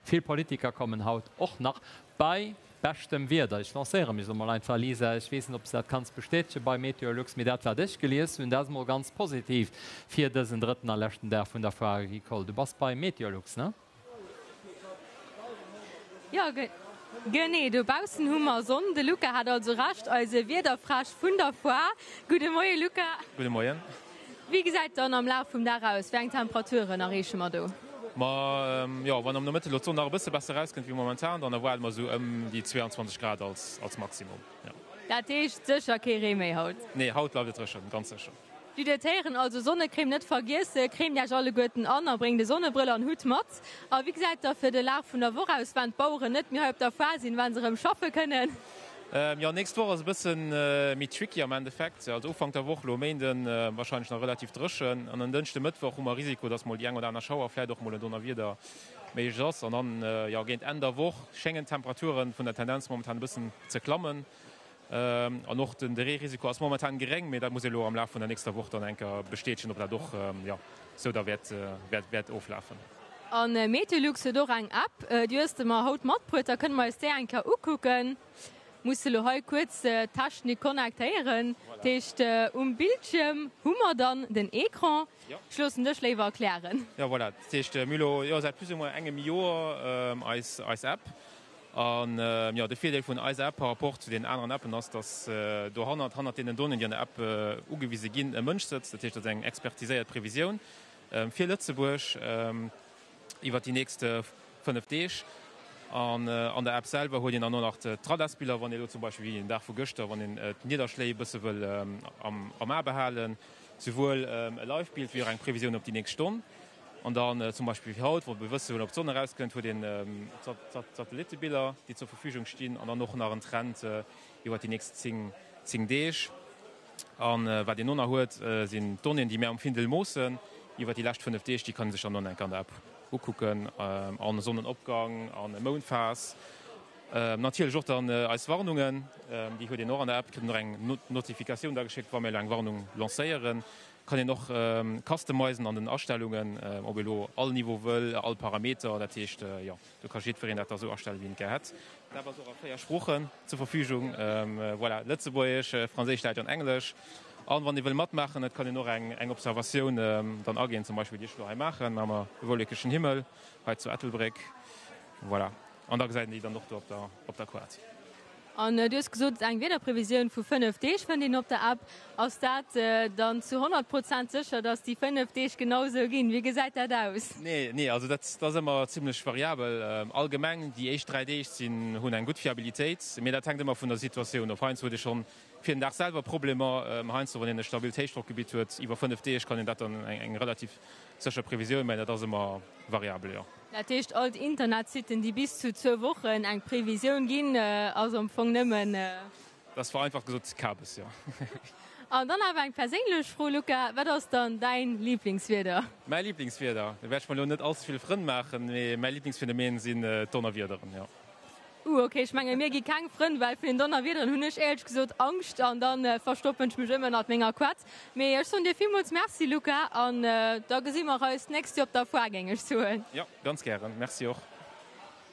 Vill Politiker kommen haut och nach bei beschtem Wieder. Ech lancéiere mech elo mol einfach, Lisa, ech weess net, ob s de dat kanns bestätege bei Meteolux, mee dat wat ech gelies hunn, dat ass mol ganz positiv fir dësen drëtten a leschten Dag vun der Foire Agricole. Du bass bei Meteolux, ne? Jo, genee. Dobaussen hu mer Sonn. De Luca hat also Recht, eise Wiederfräsch vun der Foire. Gudde Moie Luca. Gudde Moien. Wéi gesäit et dann am Laf vum Dag aus? Wéi eng Temperaturen erreeche mer do? Ma jo, wann am Nomëtte lo d'Sonn nach e bësse besser erauskënnt wéi momentan, dann erwaarde mer esou ëm déi 22 Grad als Maximum, jo. Dat heescht sécher kee Ree méi haut? Nee, haut bleift et dréchen, ganz sécher. Dir huet héieren, also Sonnecrème net vergiessen, cremt Iech alleguerten an a bréngt e Sonnebrëll an Hutt mat. A wéi gesäit da fir de Laf vun der Woch aus, wann d'Baueren net méi hei op der Foire sinn, wann se erëm schaffe kënnen? Jo, nächst Woch ass e bësse méi tricky am Endeffekt. Also Ufank der Woch, elo e Méinden, warscheinlech nach relativ dréchen an en Dënschde, Mëttwoch hu mer Risiko, dass mol déi eng oder aner Schauer, vläit och mol en Donnerwieder méiglech ass. An dann, jo, géint Enn der Woch schéngen d'Temperaturen vun der Tendenz momentan e bëssen ze klammen. An och den Reerisiko ass momentan geréng, mee dat muss ee elo am Laf vun der nächster Woch dann eng Kéier bestätegen, ob dat och, jo, sou da wäert, wäert oflafen. A Meteolux huet och eng App, déi hues de mer haut matbruet. Da kënne mer eis déi eng Kéier ukucken. Muss elo hei kuerz d'Technik connectéieren. Dat heescht, um Bildschierm hu mer dann den Ecran. Ech loossen dech léiwer erklären. Jo, voilà. Dat heescht, mir hu elo, jo, säit plus ou moins engem Joer eis, eis App. An jo, de Virdeel vun eiser App par rapport zu deenen aneren Appen ass, dass dohannert, hannert deenen Donnéeën, déi an der App ugewise ginn, e Mënsch sëtzt. Dat heescht, dat ass eng expertiséiert Previsioun fir Lëtzebuerg iwwert déi nächst 5 Deeg. An an der App selwer huet een dann och nach d'Radarsbiller, wann ee elo zum Beispill, wéi den Dag vu gëschter, wann een d'Nidderschléi e bësse wëll am A behalen, souwuel e Live-Bild wéi och eng Previsioun op déi nächst Stonn. An dann zum Beispill wéi haut, wou e wësse wëll, ob d'Sonn erauskënnt, huet een d'Satellitebiller, déi zur Verfügung stinn, an dann och nach en Trend iwwer déi nächst 10 Deeg. A wat een och nach huet, sinn d'Donnéeën, déi mär um Findel moossen iwwer déi lescht 5 Deeg. Déi kann ee sech dann och nach eng Kéier an der App ukucken, an e Sonnenopgang an e Moundphas. Natierlech och dann eis Warnungen, déi huet een och an der App. Kritt een och eng Notifikatioun da geschéckt, wa mir elo eng Warnung lancéieren. Kann een och customizen an den Astellungen, ob ee lo all Niveau wëll, all Parameter, dat heescht jo, do ka jiddwereen dat da sou astellen, wéi en et gär hätt. D'App ass och a 4 Sproochen zur Verfügung, voilà, Lëtzebuergesch, Franséisch, Däitsch an Englesch. An wann ee wëll matmaachen, et kann een och eng Observatioun dann aginn, zum Beispill déi ech lo hei maachen, maache mer e wollekegen Himmel hei zu Ettelbréck, voilà, an da gesäit een déi dann och do op der Koart. An du hues gesot, eng Wiederprevisioun vu 5 Deeg fënnt een op der App. Ass dat dann zu 100 Prozent sécher, datt déi 5 Deeg genau esou ginn? Wéi gesäit dat aus? Nee, nee, also dat ass ëmmer zimmlech variabel. Allgemeng déi éischt 3 Deeg sinn, hunn eng gutt Fiabilitéit, mee dat hänkt ëmmer vun der Situatioun of. Heiansdo huet ee schonn fir den Dag selwer Problemer, heiansdo wann een e stabilt Héichdrockgebitt huet iwwer 5 Deeg, kann een dat dann eng relativ sécher Previsioun, mä dat ass ëmmer variabel, jo. Dat heescht, all d'Internetsitten, déi bis zu zwou Wochen eng Previsioun ginn, ass am Fong nëmmen. Dat ass vereinfacht gesot Kabes, jo. An dann awer eng perséinlech Fro, Luca, Wat ass dann däin Liblingswieder? Mäi Liblingswieder? Do wäert ech mer elo net all ze vill Frënn maachen, mee mäi Liblingsphänomen sinn d'Donnerwiederen, jo. Uh, ok, ech mengen mir gi keng Frënn, well vun den Donnerwiederen hunn ech éierlech gesot Angscht an dann verstoppen ech mech ëmmer ënnert menger Quett. Mee ech soen dir villmools Merci Luca an da gesi mer eis d'nächst Joer op der Foire, géing ech soen. Jo, ganz gären, Merci och.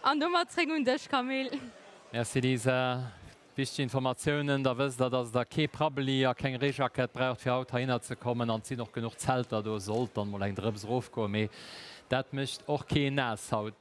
An domat zréck un dech Camille. Merci Lisa, wichteg Informatiounen. Da wësst der, dass der kee Prabbeli a keng Reejackett braucht fir haut heihinner ze kommen an et sinn och genuch Zelter do, sollt dann mol eng Drëps erofgoen, mee dat mécht och keen naass haut.